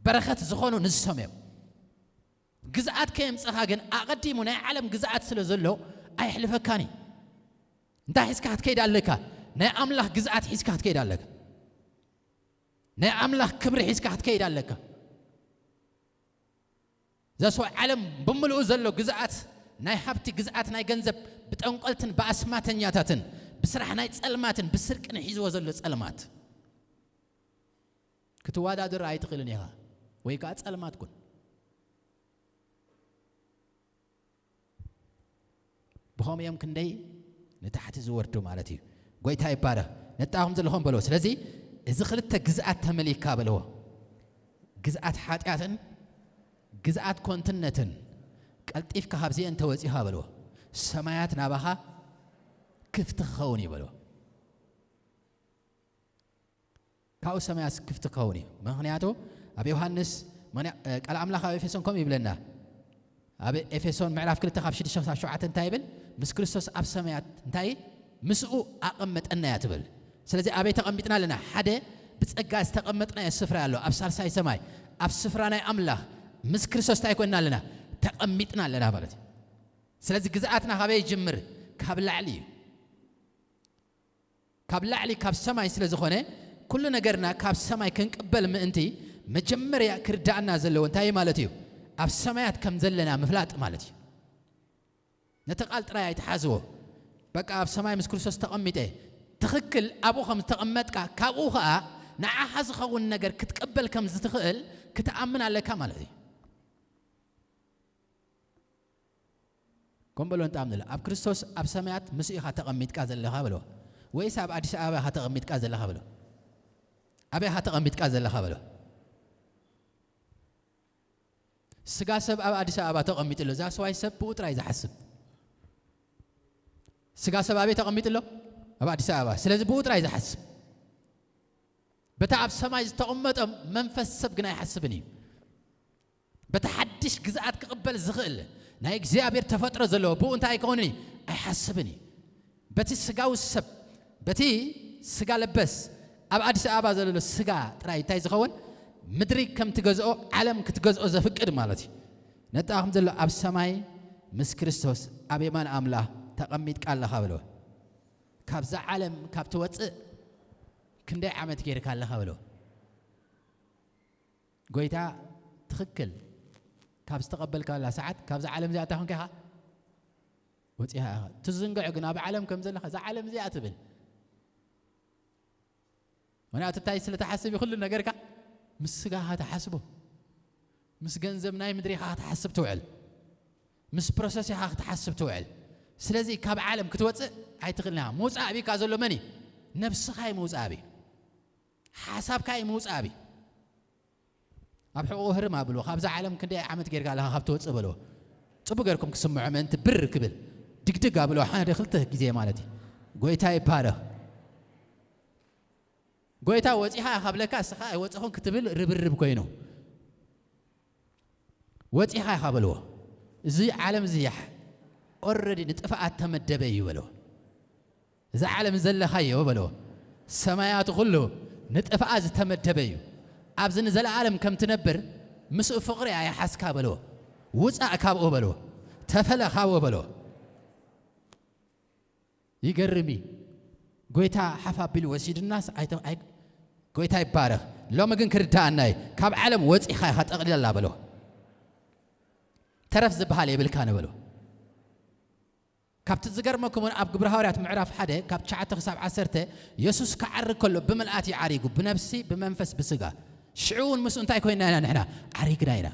በረኸት ዝኾኑ ንሶም እዮም። ግዝኣት ከየምጸኻ ግን ኣቐዲሙ ናይ ዓለም ግዝኣት ስለ ዘሎ ኣየሕልፈካን እዩ። እንታይ ሒዝካ ክትከይድ ኣለካ? ናይ ኣምላኽ ግዝኣት ሒዝካ ክትከይድ ኣለካ። ናይ ኣምላኽ ክብሪ ሒዝካ ክትከይድ ኣለካ። ዘስወ ዓለም ብምልኡ ዘሎ ግዝኣት፣ ናይ ሃብቲ ግዝኣት፣ ናይ ገንዘብ ብጠንቆልትን ብኣስማተኛታትን ብስራሕ ናይ ጸልማትን ብስርቅን ሒዝዎ ዘሎ ጸልማት። ክትወዳደር ኣይትኽእልን ኢኻ፣ ወይ ከኣ ጸልማት ኩን። ብኸምኡ እዮም ክንደይ ንታሕቲ ዝወርዱ ማለት እዩ። ጎይታ ይባረኽ። ነጣኹም ዘለኹም በልዎ። ስለዚ እዚ ክልተ ግዝኣት ተመሊካ በልዎ። ግዝኣት ሓጢኣትን ግዝኣት ኮንትነትን ቀልጢፍካ ካብዚአን ተወጺኻ በልዎ። ሰማያት ናባኻ ክፍቲ ክኸውን እዩ በልዎ። ካብኡ ሰማያት ክፍቲ ክኸውን እዩ። ምኽንያቱ ኣብ ዮሃንስ፣ ምኽንያ-፣ እ፣ ቃል ኣምላኽ ኣብ ኤፌሶን ከምኡ ይብለና። ኣብ ኤፌሶን ምዕራፍ ክልተ ካብ ሽዱሽተ ክሳብ ሸውዓተ እንታይ ይብል? ምስ ክርስቶስ ኣብ ሰማያት እንታይ ምስኡ ኣቐመጠና እያ ትብል። ስለዚ ኣበይ ተቐሚጥና ኣለና? ሓደ ብጸጋ ዝተቐመጥናዮ ስፍራ ኣሎ፣ ኣብ ሳልሳይ ሰማይ፣ ኣብ ስፍራ ናይ ኣምላኽ ምስ ክርስቶስ እንታይ ኮይንና ኣለና? ተቐሚጥና ኣለና ማለት እዩ። ስለዚ ግዝኣትና ካበይ ይጅምር? ካብ ላዕሊ እዩ። ካብ ላዕሊ፣ ካብ ሰማይ ስለ ዝኾነ፣ ኩሉ ነገርና ካብ ሰማይ ክንቅበል ምእንቲ፣ መጀመርያ ክርዳእና ዘለዎ እንታይ ማለት እዩ? ኣብ ሰማያት ከም ዘለና ምፍላጥ ማለት እዩ። ነቲ ቃል ጥራይ ኣይትሓዝዎ። በቃ ኣብ ሰማይ ምስ ክርስቶስ ተቐሚጠ። ትኽክል፣ ኣብኡ ከም ዝተቐመጥካ፣ ካብኡ ኸኣ ንዓኻ ዝኸውን ነገር ክትቅበል ከም ዝትኽእል ክትኣምን ኣለካ ማለት እዩ። ከም በሎ እንጣም ንለ ኣብ ክርስቶስ ኣብ ሰማያት ምስ ኢኻ ተቐሚጥካ ዘለኻ በሎ። ወይስ ኣብ ኣዲስ ኣበባ ኢኻ ተቐሚጥካ ዘለኻ በሎ። ኣበይ ኢኻ ተቐሚጥካ ዘለኻ በሎ። ስጋ ሰብ ኣብ ኣዲስ ኣበባ ተቐሚጡ ኣሎ። ዛስዋይ ሰብ ብኡ ጥራይ ዝሓስብ። ስጋ ሰብ ኣበይ ተቐሚጡ ኣሎ? ኣብ ኣዲስ ኣበባ። ስለዚ ብኡ ጥራይ ዝሓስብ። በታ ኣብ ሰማይ ዝተቐመጠ መንፈስ ሰብ ግን ኣይሓስብን እዩ። በቲ ሓድሽ ግዝኣት ክቕበል ዝኽእል ናይ እግዚኣብሔር ተፈጥሮ ዘለዎ ብኡ እንታይ ኣይከውንን እዩ? ኣይሓስብን እዩ። በቲ ስጋዊ ሰብ፣ በቲ ስጋ ለበስ ኣብ ኣዲስ ኣበባ ዘሎ ስጋ ጥራይ እንታይ ዝኸውን? ምድሪ ከም ትገዝኦ፣ ዓለም ክትገዝኦ ዘፍቅድ ማለት እዩ። ነጣኹም ዘሎ ኣብ ሰማይ ምስ ክርስቶስ ኣብ የማን ኣምላኽ ተቐሚጥካ ኣለኻ በሎ። ካብዛ ዓለም ካብ ትወፅእ ክንደይ ዓመት ጌርካ ኣለኻ በሎ። ጎይታ ትኽክል ካብ ዝተቐበልካላ ሰዓት ካብዛ ዓለም እዚኣ እንታይ ኮንካ ኢኻ? ወፂኻ ኢኻ። ትዝንግዖ ግን ኣብ ዓለም ከም ዘለኻ እዛ ዓለም እዚኣ ትብል። ምኽንያቱ እንታይ ስለ ትሓስብ እዩ ኩሉ ነገርካ? ምስ ስጋኻ ትሓስቦ። ምስ ገንዘብ ናይ ምድሪ ኢኻ ክትሓስብ ትውዕል። ምስ ፕሮሰስ ኢኻ ክትሓስብ ትውዕል። ስለዚ ካብ ዓለም ክትወፅእ ኣይትኽእልን ኢኻ። ምውፃእ ኣቢካ ዘሎ መን እዩ? ነብስኻ እዩ ምውፃእ ኣቢ። ሓሳብካ እዩ ምውፃእ ኣቢ። ኣብ ሕቑኡ ህርም ኣብልዎ። ካብዛ ዓለም ክንደይ ዓመት ጌርካ ኣለኻ ካብ ትወፅእ በልዎ። ፅቡቅ ጌርኩም ክስምዖ ምእንቲ ብር ክብል ድግድግ ኣብልዎ ሓደ ክልተ ግዜ ማለት እዩ። ጎይታ ይባረኽ። ጎይታ ወፂኻ ካብ ለካ እስኻ ኣይወፅኹን ክትብል ርብርብ ኮይኑ። ወፂኻ ኢኻ በልዎ። እዚ ዓለም እዚ ያሕ ኦረዲ ንጥፍኣት ተመደበ እዩ በልዎ። እዚ ዓለም ዘለኻዮ በልዎ። ሰማያቱ ኩሉ ንጥፍኣት ዝተመደበ እዩ። ኣብዚ ንዘለኣለም ከም ትነብር ምስኡ ፍቕሪ ኣይሓዝካ በልዎ። ውፃእ ካብኡ በልዎ። ተፈለ ካብኡ በልዎ። ይገርም እዩ። ጎይታ ሓፍ ኣቢሉ ወሲዱናስ ኣይተ-፣ ኣይ-፣ ጎይታ ይባረኽ። ሎሚ ግን ክርዳኣና እዩ። ካብ ዓለም ወፂኻ ኢኻ ጠቕሊላ በልዎ። ተረፍ ዝበሃል የብልካን በልዎ። ካብቲ ዝገርመኩም እውን ኣብ ግብሪ ሃዋርያት ምዕራፍ ሓደ ካብ ትሽዓተ ክሳብ ዓሰርተ የሱስ ክዓርግ ከሎ ብምልኣት እዩ ዓሪጉ፣ ብነፍሲ፣ ብመንፈስ፣ ብስጋ። ሽዑ እውን ምስኡ እንታይ ኮይንና ኢና ንሕና? ዓሪግና ኢና።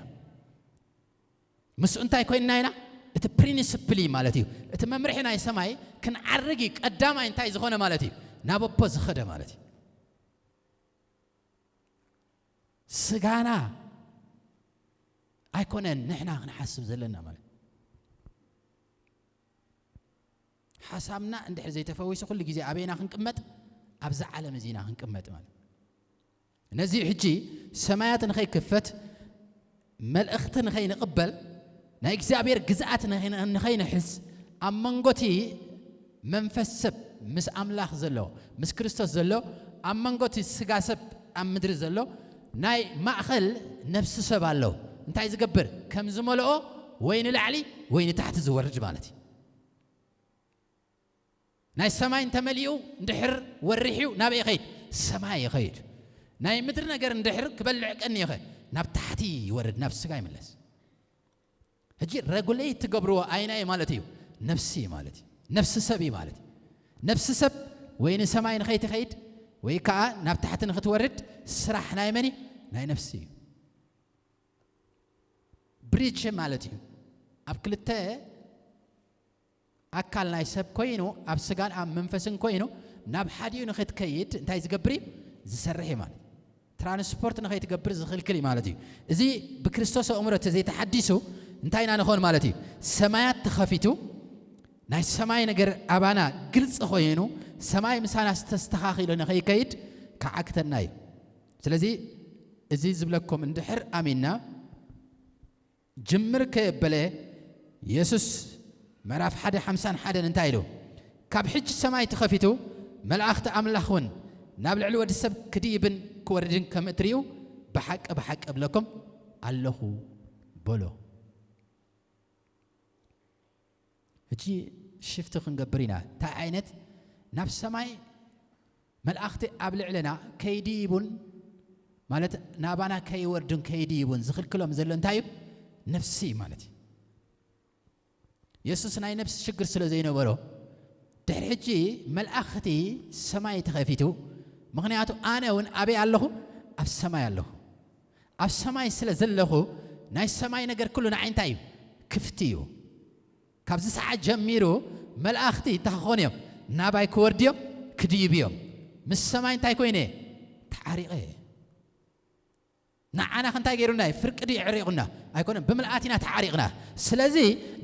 ምስኡ እንታይ ኮይንና ኢና? እቲ ፕሪንስፕሊ ማለት እዩ። እቲ መምርሒ ናይ ሰማይ ክንዓርግ እዩ። ቀዳማይ እንታይ ዝኾነ ማለት እዩ? ናብ ኣቦ ዝኸደ ማለት እዩ። ስጋና ኣይኮነን ንሕና ክንሓስብ ዘለና ማለት። ሓሳብና እንድሕር ዘይተፈዊሱ ኩሉ ግዜ ኣበይና ክንቅመጥ? ኣብዛ ዓለም እዚና ክንቅመጥ ማለት። ነዚ ሕጂ ሰማያት ንኸይክፈት፣ መልእኽቲ ንኸይንቕበል፣ ናይ እግዚኣብሔር ግዝኣት ንኸይን-፣ ንኸይንሕዝ፣ ኣብ መንጎቲ መንፈስ ሰብ ምስ ኣምላኽ ዘሎ፣ ምስ ክርስቶስ ዘሎ፣ ኣብ መንጎቲ ስጋ ሰብ ኣብ ምድሪ ዘሎ ናይ ማእኸል ነፍሲ ሰብ ኣሎ። እንታይ ዝገብር? ከም ዝመልኦ ወይ ንላዕሊ ወይ ንታሕቲ ዝወርድ ማለት እዩ። ናይ ሰማይ እንተመሊኡ እንድሕር ወሪሕዩ ናበይ ይኸይድ? ሰማይ ይኸይድ። ናይ ምድሪ ነገር እንድሕር ክበልዕ ቀንዩኸ ናብ ታሕቲ ይወርድ፣ ናብ ስጋ ይምለስ። ሕጂ ረጉሌት ትገብርዎ ኣይናይ ማለት እዩ? ነፍሲ ማለት እዩ። ነፍሲ ሰብ እዩ ማለት እዩ። ነፍሲ ሰብ ወይ ንሰማይ ንኸይትኸይድ ወይ ከዓ ናብ ታሕቲ ንኽትወርድ ስራሕ ናይ መን እዩ? ናይ ነፍሲ እዩ። ብሪጅ ማለት እዩ። ኣብ ክልተ ኣካል ናይ ሰብ ኮይኑ፣ ኣብ ስጋን ኣብ መንፈስን ኮይኑ፣ ናብ ሓዲኡ ንኽትከይድ እንታይ ዝገብር እዩ? ዝሰርሕ እዩ ማለት እዩ። ትራንስፖርት ንኸይትገብር ዝኽልክል እዩ ማለት እዩ። እዚ ብክርስቶስ ኣእምሮ ተዘይተሓዲሱ እንታይ ኢና ንኾን ማለት እዩ? ሰማያት ተኸፊቱ፣ ናይ ሰማይ ነገር ኣባና ግልፂ ኮይኑ፣ ሰማይ ምሳና ዝተስተኻኺሉ ንኸይከይድ ክዓግተና እዩ። ስለዚ እዚ ዝብለኩም እንድሕር ኣሚንና፣ ጅምር ከየበለ የሱስ ምዕራፍ ሓደ ሓምሳን ሓደን እንታይ ኢሉ? ካብ ሕጂ ሰማይ ተኸፊቱ፣ መላእኽቲ ኣምላኽ እውን ናብ ልዕሊ ወዲ ሰብ ክድይብን ክወርድን ከም እትርእዩ፣ ብሓቂ ብሓቂ እብለኩም ኣለኹ በሎ። ሕጂ ሽፍቲ ክንገብር ኢና። እንታይ ዓይነት ናብ ሰማይ መላእኽቲ ኣብ ልዕለና ከይድይቡን፣ ማለት ናባና ከይወርዱን ከይድይቡን ዝኽልክሎም ዘሎ እንታይ እዩ? ነፍሲ እዩ ማለት እዩ። የሱስ ናይ ነፍሲ ሽግር ስለ ዘይነበሮ፣ ድሕሪ ሕጂ መልኣኽቲ ሰማይ ተኸፊቱ። ምኽንያቱ ኣነ እውን ኣበይ ኣለኹ? ኣብ ሰማይ ኣለኹ። ኣብ ሰማይ ስለ ዘለኹ፣ ናይ ሰማይ ነገር ኩሉ ንዓይ እንታይ እዩ? ክፍቲ እዩ። ካብዚ ሰዓት ጀሚሩ መልኣኽቲ እንታይ ክኾኑ እዮም? ናባይ ክወርዱ እዮም፣ ክድይቡ እዮም። ምስ ሰማይ እንታይ ኮይነ? ተዓሪቐ። ንዓና ክንታይ ገይሩና እዩ? ፍርቂ ድዩ ኣዕሪቑና? ኣይኮነን፣ ብምልኣት ኢና ተዓሪቕና። ስለዚ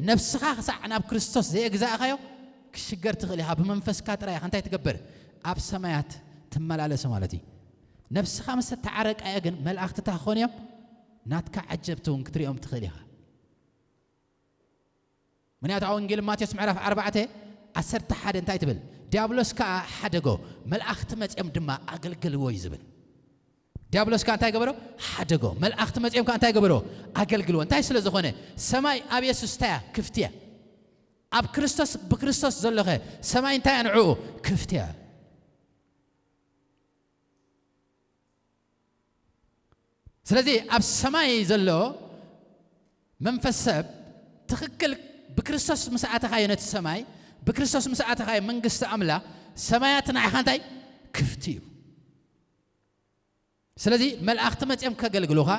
ነብስኻ ክሳዕ ናብ ክርስቶስ ዘየግዛእኻዮ ክሽገር ትኽእል ኢኻ። ብመንፈስካ ጥራይ ኢኻ እንታይ ትገብር? ኣብ ሰማያት ትመላለስ ማለት እዩ። ነብስኻ ምስ ተዓረቃዮ ግን መላእኽቲ እንታይ ክኾኑ እዮም? ናትካ ዓጀብቲ እውን ክትሪኦም ትኽእል ኢኻ። ምኽንያቱ ኣብ ወንጌል ማቴዎስ ምዕራፍ ኣርባዕተ ዓሰርተ ሓደ እንታይ ትብል? ዲያብሎስ ከኣ ሓደጎ፣ መላእኽቲ መጺኦም ድማ ኣገልገልዎ እዩ ዝብል። ዲያብሎስ ከኣ እንታይ ገበሮ? ሓደጎ። መላእኽቲ መጺኦም ከኣ እንታይ ገበሮ? ኣገልግልዎ። እንታይ ስለ ዝኾነ? ሰማይ ኣብ የሱስ እንታይ እያ? ክፍቲ እያ። ኣብ ክርስቶስ፣ ብክርስቶስ ዘሎኸ ሰማይ እንታይ እያ ንዕኡ? ክፍቲ እያ። ስለዚ ኣብ ሰማይ ዘሎ መንፈስ ሰብ ትኽክል ብክርስቶስ ምስ ኣተኻዮ ነቲ ሰማይ፣ ብክርስቶስ ምስ ኣተኻዮ መንግስቲ ኣምላኽ፣ ሰማያት ንዓኻ እንታይ? ክፍቲ እዩ። ስለዚ መላእኽቲ መጺኦም ከገልግሉኻ፣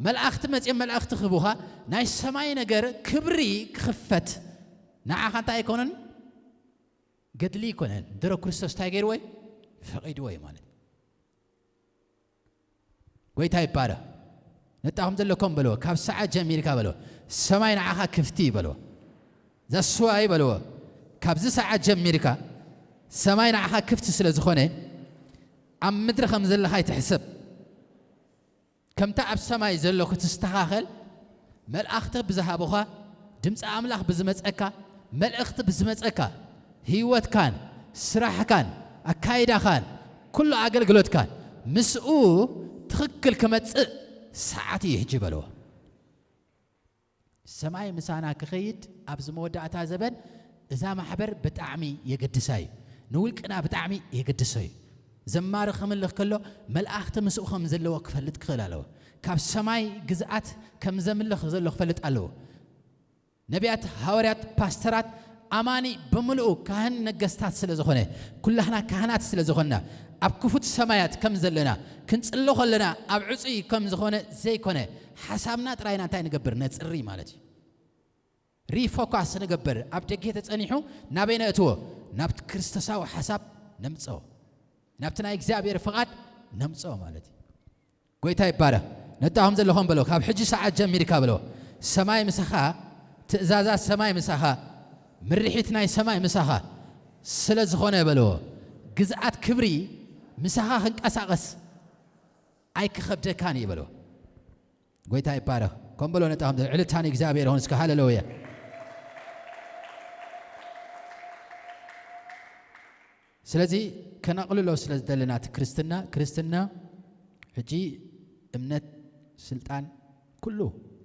መላእኽቲ መጺኦም መልእኽቲ ክህቡኻ፣ ናይ ሰማይ ነገር ክብሪ ክኽፈት ንዓኻ እንታይ ኣይኮነን? ገድሊ ኣይኮነን። ድሮ ክርስቶስ እንታይ ገይርዎ እዩ? ፈቒድዎ እዩ ማለት እዩ። ጎይታ ይባረኽ። ነጣኹም ዘለኩም በልዎ፣ ካብ ሰዓት ጀሚርካ በልዎ፣ ሰማይ ንዓኻ ክፍቲ እዩ በልዎ። ዘስዋይ በልዎ፣ ካብዚ ሰዓት ጀሚርካ ሰማይ ንዓኻ ክፍቲ ስለ ዝኾነ፣ ኣብ ምድሪ ከም ዘለኻ ኣይትሕሰብ። ከምታ ኣብ ሰማይ ዘሎ ክትስተኻኸል፣ መልኣኽቲ ብዝሃቡኻ፣ ድምፂ ኣምላኽ ብዝመፀካ፣ መልእኽቲ ብዝመፀካ፣ ህይወትካን፣ ስራሕካን፣ ኣካይዳኻን፣ ኩሉ ኣገልግሎትካን ምስኡ ትኽክል ክመፅእ ሰዓት እዩ ሕጂ በልዎ። ሰማይ ምሳና ክኸይድ ኣብዚ መወዳእታ ዘበን እዛ ማሕበር ብጣዕሚ የገድሳ እዩ። ንውልቅና ብጣዕሚ የገድሶ እዩ። ዘማሪ ክምልኽ ከሎ መልኣኽቲ ምስኡ ከም ዘለዎ ክፈልጥ ክኽእል ኣለዎ። ካብ ሰማይ ግዝኣት ከም ዘምልኽ ዘሎ ክፈልጥ ኣለዎ። ነቢያት፣ ሃዋርያት፣ ፓስተራት፣ ኣማኒ ብምልኡ፣ ካህን ነገስታት ስለ ዝኾነ፣ ኩላህና ካህናት ስለ ዝኾንና፣ ኣብ ክፉት ሰማያት ከም ዘለና፣ ክንጽሎ ከለና ኣብ ዕጹይ ከም ዝኾነ ዘይኮነ፣ ሓሳብና ጥራይና እንታይ ንገብር? ነጽሪ ማለት እዩ። ሪፎካስ ንገብር። ኣብ ደገ ተጸኒሑ ናበይ ነእትዎ? ናብቲ ክርስቶሳዊ ሓሳብ ነምጽኦ። ናብቲ ናይ እግዚኣብሔር ፍቓድ ነምጽኦ ማለት እዩ። ጎይታ ይባረኽ። ነጣኹም ዘለኹም በሎ፣ ካብ ሕጂ ሰዓት ጀሚርካ በሎ፣ ሰማይ ምሳኻ፣ ትእዛዛት ሰማይ ምሳኻ፣ ምርሒት ናይ ሰማይ ምሳኻ ስለ ዝኾነ በልዎ፣ ግዝኣት ክብሪ ምሳኻ ክንቀሳቐስ ኣይክኸብደካን እዩ በልዎ። ጎይታ ይባረኽ። ከም በሎ ነጣኹም፣ ዕልልታ ንእግዚኣብሔር ይኹን እስከ፣ ሃሌሉያ። ስለዚ ከነቕልሎ ስለ ዝደለና እቲ ክርስትና፣ ክርስትና ሕጂ እምነት፣ ስልጣን፣ ኩሉ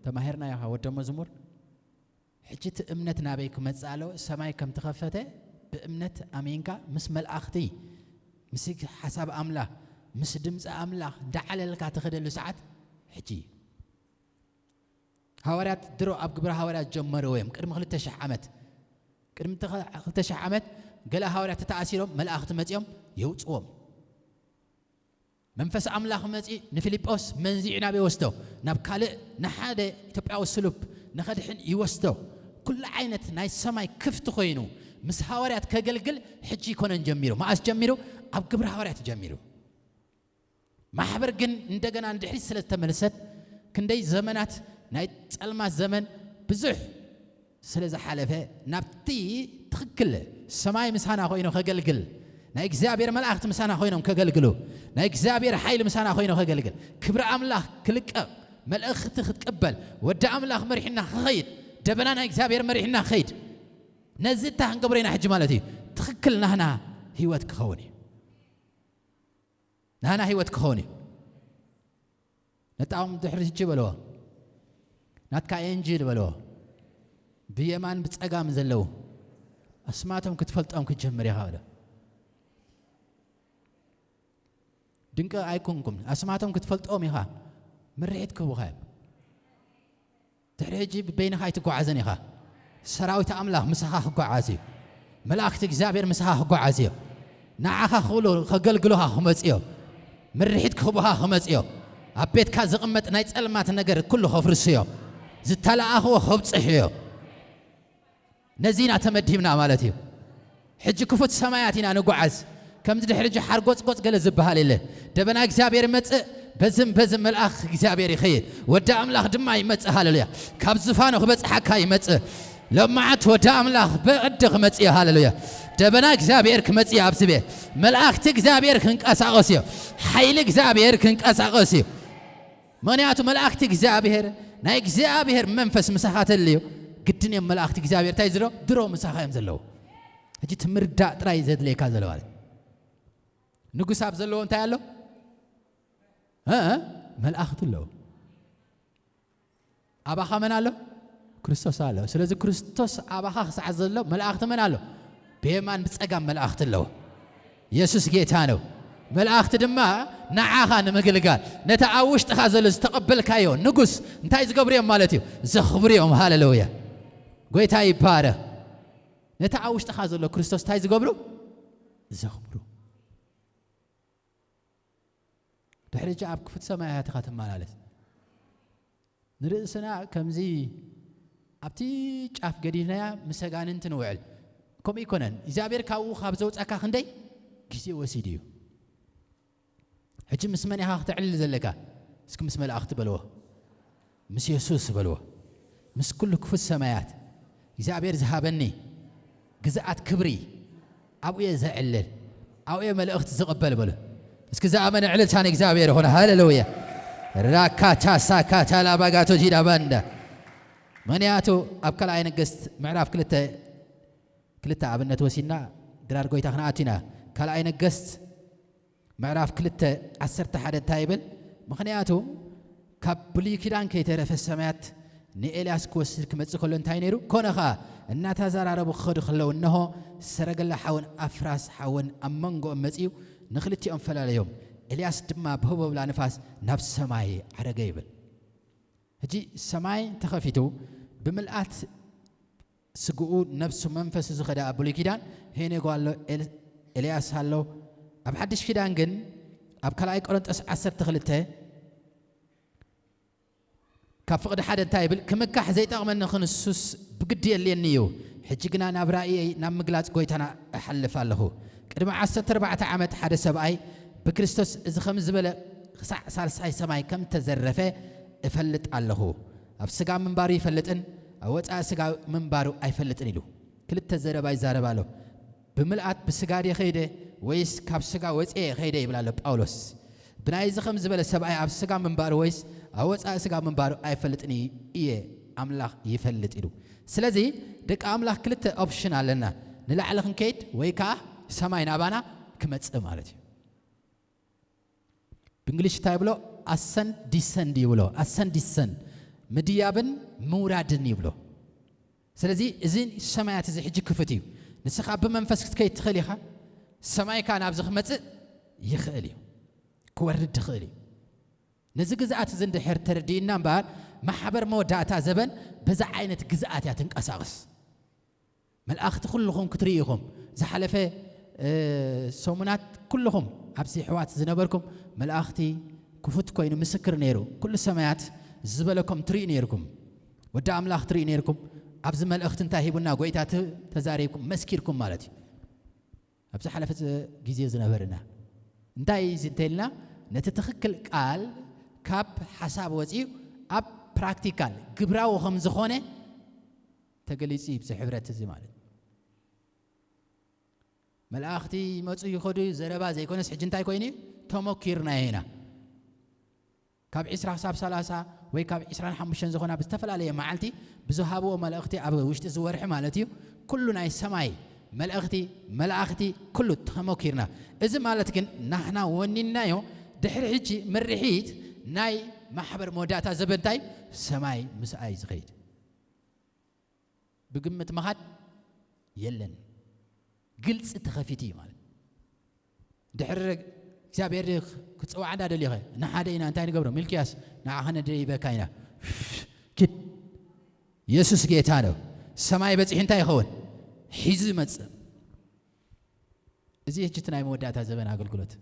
ተማሂርናዮ፣ ወደ መዝሙር። ሕጂ እቲ እምነት ናበይ ክመጽእ ኣለዎ? ሰማይ ከም ተኸፈተ ብእምነት ኣሚንካ ምስ መልኣኽቲ፣ ምስ ሓሳብ ኣምላኽ፣ ምስ ድምፂ ኣምላኽ እንዳዓለልካ ትኸደሉ ሰዓት ሕጂ እዩ። ሃዋርያት ድሮ ኣብ ግብረ ሃዋርያት ጀመርዎ እዮም። ቅድሚ ክልተ ሽሕ ዓመት፣ ቅድሚ ተኸ-፣ ክልተ ሽሕ ዓመት ገለ ሃዋርያት ተተኣሲሮም መላእኽቲ መጺኦም የውጽዎም። መንፈስ ኣምላኽ መጺ ንፊልጶስ መንዚዑ ናበይ ወስዶ? ናብ ካልእ ንሓደ ኢትዮጵያዊ ስሉብ ንኸድሕን ይወስዶ። ኩሉ ዓይነት ናይ ሰማይ ክፍቲ ኮይኑ ምስ ሃዋርያት ከገልግል ሕጂ ይኮነን ጀሚሩ። መኣስ ጀሚሩ? ኣብ ግብረ ሃዋርያት ጀሚሩ። ማሕበር ግን እንደገና ንድሕሪት ስለ ዝተመልሰት፣ ክንደይ ዘመናት ናይ ጸልማት ዘመን ብዙሕ ስለ ዝሓለፈ፣ ናብቲ ትኽክል ሰማይ ምሳና ኮይኑ ከገልግል፣ ናይ እግዚኣብሔር መላእኽቲ ምሳና ኮይኖም ከገልግሉ፣ ናይ እግዚኣብሔር ሓይሊ ምሳና ኮይኑ ከገልግል፣ ክብሪ ኣምላኽ ክልቀቕ፣ መልእኽቲ ክትቅበል፣ ወዲ ኣምላኽ መሪሕና ክኸይድ፣ ደበና ናይ እግዚኣብሔር መሪሕና ክኸይድ፣ ነዚ እንታይ ክንገብሮ ኢና ሕጂ ማለት እዩ? ትኽክል ናህና ህይወት ክኸውን እዩ። ናህና ህይወት ክኸውን እዩ። ነጣኦም ድሕሪ ሕጂ በልዎ፣ ናትካ ኤንጂ በልዎ፣ ብየማን ብጸጋም ዘለዉ ኣስማቶም ክትፈልጦም ክትጀምር ኢኻ በለ። ድንቂ ኣይኮንኩም፣ ኣስማቶም ክትፈልጦም ኢኻ፣ ምርሒት ክህቡኻ እዮም። ድሕሪ ሕጂ ብበይንኻ ኣይትጓዓዝን ኢኻ። ሰራዊት ኣምላኽ ምሳኻ ክጓዓዝ እዩ። መላእክቲ እግዚኣብሔር ምሳኻ ክጓዓዝ እዮም። ንዓኻ ክብሉ ከገልግሉኻ ክመጽ እዮም። ምርሒት ክህቡኻ ክመጽ እዮም። ኣብ ቤትካ ዝቕመጥ ናይ ጸልማት ነገር ኩሉ ከፍርሱ እዮም። ዝተለኣኽዎ ከብጽሑ እዮም። ነዚ ኢና ተመዲብና ማለት እዩ። ሕጂ ክፉት ሰማያት ኢና ንጓዓዝ። ከምዚ ድሕሪ ሕጂ ሓርጎጽጎጽ ገለ ዝበሃል የለን። ደበና እግዚኣብሔር ይመጽእ፣ በዝም በዝም መልኣኽ እግዚኣብሔር ይኸይድ። ወዲ ኣምላኽ ድማ ይመጽእ። ሃሌሉያ። ካብ ዝፋኑ ክበጽሓካ ይመጽእ። ሎማዓት ወዲ ኣምላኽ ብዕዲ ክመጽእ እዩ። ሃሌሉያ። ደበና እግዚኣብሔር ክመጽእ እዩ ኣብዚ ቤት። መልኣኽቲ እግዚኣብሔር ክንቀሳቐስ እዩ። ሓይሊ እግዚኣብሔር ክንቀሳቐስ እዩ። ምኽንያቱ መላእክቲ እግዚኣብሔር፣ ናይ እግዚኣብሔር መንፈስ ምሳኻ ተልዩ፣ ግድን እዮም መላእክቲ እግዚኣብሔር እንታይ ዝሮ ድሮ ምሳኻ እዮም ዘለዉ። ሕጂ ትምርዳእ ጥራይ ዘድልየካ ዘሎ ማለት። ንጉስ ኣብ ዘለዎ እንታይ ኣሎ? እ መላእክቲ ኣለዉ። ኣባኻ መን ኣሎ? ክርስቶስ ኣሎ። ስለዚ ክርስቶስ ኣባኻ ክሳዕ ዘሎ መላእክቲ መን ኣሎ? ብየማን ብጸጋም መላእክቲ ኣለዉ። የሱስ ጌታ ነው። መላእክቲ ድማ ንዓኻ ንምግልጋል፣ ነቲ ኣብ ውሽጥኻ ዘሎ ዝተቐበልካዮ ንጉስ እንታይ ዝገብሩ እዮም ማለት እዩ? ዘኽብሩ እዮም። ሃሌሉያ። ጎይታ ይባረኽ። ነቲ ኣብ ውሽጥኻ ዘሎ ክርስቶስ እንታይ ዝገብሩ? ዘኽብሩ። ድሕሪ ሕጂ ኣብ ክፉት ሰማያት ኢኻ ትመላለስ። ንርእስና ከምዚ ኣብቲ ጫፍ ገዲፍናያ ምስ ኣጋንንቲ ንውዕል። ከምኡ ኣይኮነን። እግዚኣብሔር ካብኡ ካብ ዘውጻካ ክንደይ ግዜ ወሲዱ እዩ። ሕጂ ምስ መን ኢኻ ክትዕልል ዘለካ? እስኪ ምስ መላእኽቲ በልዎ። ምስ የሱስ በልዎ። ምስ ኩሉ ክፉት ሰማያት እግዚኣብሔር ዝሃበኒ ግዝኣት ክብሪ ኣብኡ እየ ዘዕልል፣ ኣብኡ እየ መልእኽቲ ዝቕበል በሉ። እስኪ ዝኣመነ ዕልልታ ንእግዚኣብሔር ይኹን። ሃሌሉያ። ራካቻ ሳካቻ ላባጋቶ ጂዳ ባንዳ። ምኽንያቱ ኣብ ካልኣይ ነገስት ምዕራፍ ክልተ፣ ክልተ ኣብነት ወሲድና ድራር ጎይታ ክንኣቱ ኢና። ካልኣይ ነገስት ምዕራፍ ክልተ ዓሰርተ ሓደ እንታይ ይብል? ምኽንያቱ ካብ ብሉይ ኪዳን ከይተረፈ ሰማያት ንኤልያስ ክወስድ ክመጽእ ከሎ እንታይ ነይሩ? ኮነ ኸኣ እናተዘራረቡ ክኸዱ ከለዉ፣ እንሆ፣ ሰረገላ ሓውን ኣፍራስ ሓውን ኣብ መንጎኦም መጺኡ፣ ንኽልቲኦም ፈላለዮም። ኤልያስ ድማ ብህቦብላ ንፋስ ናብ ሰማይ ዓረገ ይብል። ሕጂ ሰማይ ተኸፊቱ፣ ብምልኣት ስግኡ፣ ነብሱ፣ መንፈሱ ዝኸደ ኣብ ብሉይ ኪዳን ሄኖግ ኣሎ፣ ኤል-፣ ኤልያስ ኣሎ። ኣብ ሓድሽ ኪዳን ግን ኣብ ካልኣይ ቆሮንጦስ ዓሰርተ ክልተ ካብ ፍቕዲ ሓደ እንታይ ይብል? "ክምካሕ ዘይጠቕመኒ ክንሱስ ብግዲ የድልየኒ እዩ። ሕጂ ግና ናብ ራእየይ፣ ናብ ምግላጽ ጎይታና እሓልፍ ኣለኹ። ቅድሚ ዓሰርተ ኣርባዕተ ዓመት ሓደ ሰብኣይ ብክርስቶስ እዚ ከም ዝበለ ክሳዕ ሳልሳይ ሰማይ ከም ተዘረፈ እፈልጥ ኣለኹ። ኣብ ስጋ ምንባሩ ይፈልጥን ኣብ ወጻኢ ስጋ ምንባሩ ኣይፈልጥን" ኢሉ ክልተ ዘረባ ይዛረብ ኣሎ። ብምልኣት ብስጋ ድየ ኸይደ ወይስ ካብ ስጋ ወጽኤ ኸይደ ይብል ኣሎ ጳውሎስ። ብናይዚ ከም ዝበለ ሰብኣይ ኣብ ስጋ ምንባሩ ወይስ ኣብ ወጻኢ ስጋ ምንባሩ ኣይፈልጥን እየ፣ ኣምላኽ ይፈልጥ ኢሉ። ስለዚ ደቂ ኣምላኽ ክልተ ኦፕሽን ኣለና፣ ንላዕሊ ክንከይድ ወይ ከዓ ሰማይ ናባና ክመጽእ ማለት እዩ። ብእንግሊሽ እንታይ ይብሎ? ኣሰንድ ዲሰንድ ይብሎ። ኣሰንድ ዲሰንድ፣ ምድያብን ምውራድን ይብሎ። ስለዚ እዚ ሰማያት እዚ ሕጂ ክፍት እዩ። ንስኻ ብመንፈስ ክትከይድ ትኽእል ኢኻ። ሰማይካ ናብዚ ክመጽእ ይኽእል እዩ፣ ክወርድ ትኽእል እዩ። ነዚ ግዝኣት እዚ እንድሕር ተረዲእና እምበኣር፣ ማሕበር መወዳእታ ዘበን በዛ ዓይነት ግዝኣት እያ ትንቀሳቐስ። መላእኽቲ ኩልኹም ክትርእዩ ኢኹም። ዝሓለፈ፣ እ፣ ሰሙናት ኩልኹም ኣብዚ ኣሕዋት ዝነበርኩም መላእኽቲ ክፉት ኮይኑ ምስክር ነይሩ። ኩሉ ሰማያት ዝበለኩም ትርእዩ ነይርኩም። ወዲ ኣምላኽ ትርእዩ ነይርኩም። ኣብዚ መልእኽቲ እንታይ ሂቡና ጎይታ ት-፣ ተዛሪብኩም፣ መስኪርኩም ማለት እዩ። ኣብ ዝሓለፈ ዝ-፣ ግዜ ዝነበርና እንታይ እዩ እዚ እንተኢልና፣ ነቲ ትኽክል ቃል ካብ ሓሳብ ወፂኡ ኣብ ፕራክቲካል ግብራዊ ከም ዝኾነ ተገሊጹ እዩ፣ ብዚ ሕብረት እዚ ማለት። መላእኽቲ ይመጹ ይኸዱ እዩ ዘረባ ዘይኮነስ፣ ሕጂ እንታይ ኮይኑ እዩ? ተመኪርናዮ ኢና። ካብ ዕስራ ክሳብ ሰላሳ ወይ ካብ ዕስራን ሓሙሽተን ዝኾና ብዝተፈላለየ መዓልቲ ብዝሃብዎ መልእኽቲ፣ ኣብ ውሽጢ እዚ ወርሒ ማለት እዩ፣ ኩሉ ናይ ሰማይ መልእኽቲ፣ መላእኽቲ፣ ኩሉ ተመኪርና። እዚ ማለት ግን ናህና ወኒናዮ። ድሕሪ ሕጂ ምርሒት ናይ ማሕበር መወዳእታ ዘበንታይ ሰማይ ምስኣይ ዝኸይድ። ብግምት ምኻድ የለን። ግልፂ ተኸፊት እዩ ማለት። ድሕሪ እግዚኣብሔር ክፅዋዕ እንዳ ደሊኸ ንሓደ ኢና እንታይ ንገብሮ? ሚልክያስ ንዓኸ ነደይበካ ኢና። ኪድ። የሱስ ጌታ ነው። ሰማይ በፂሑ እንታይ ይኸውን? ሒዙ ይመፅእ። እዚ ሕጂ እቲ ናይ መወዳእታ ዘበን ኣገልግሎት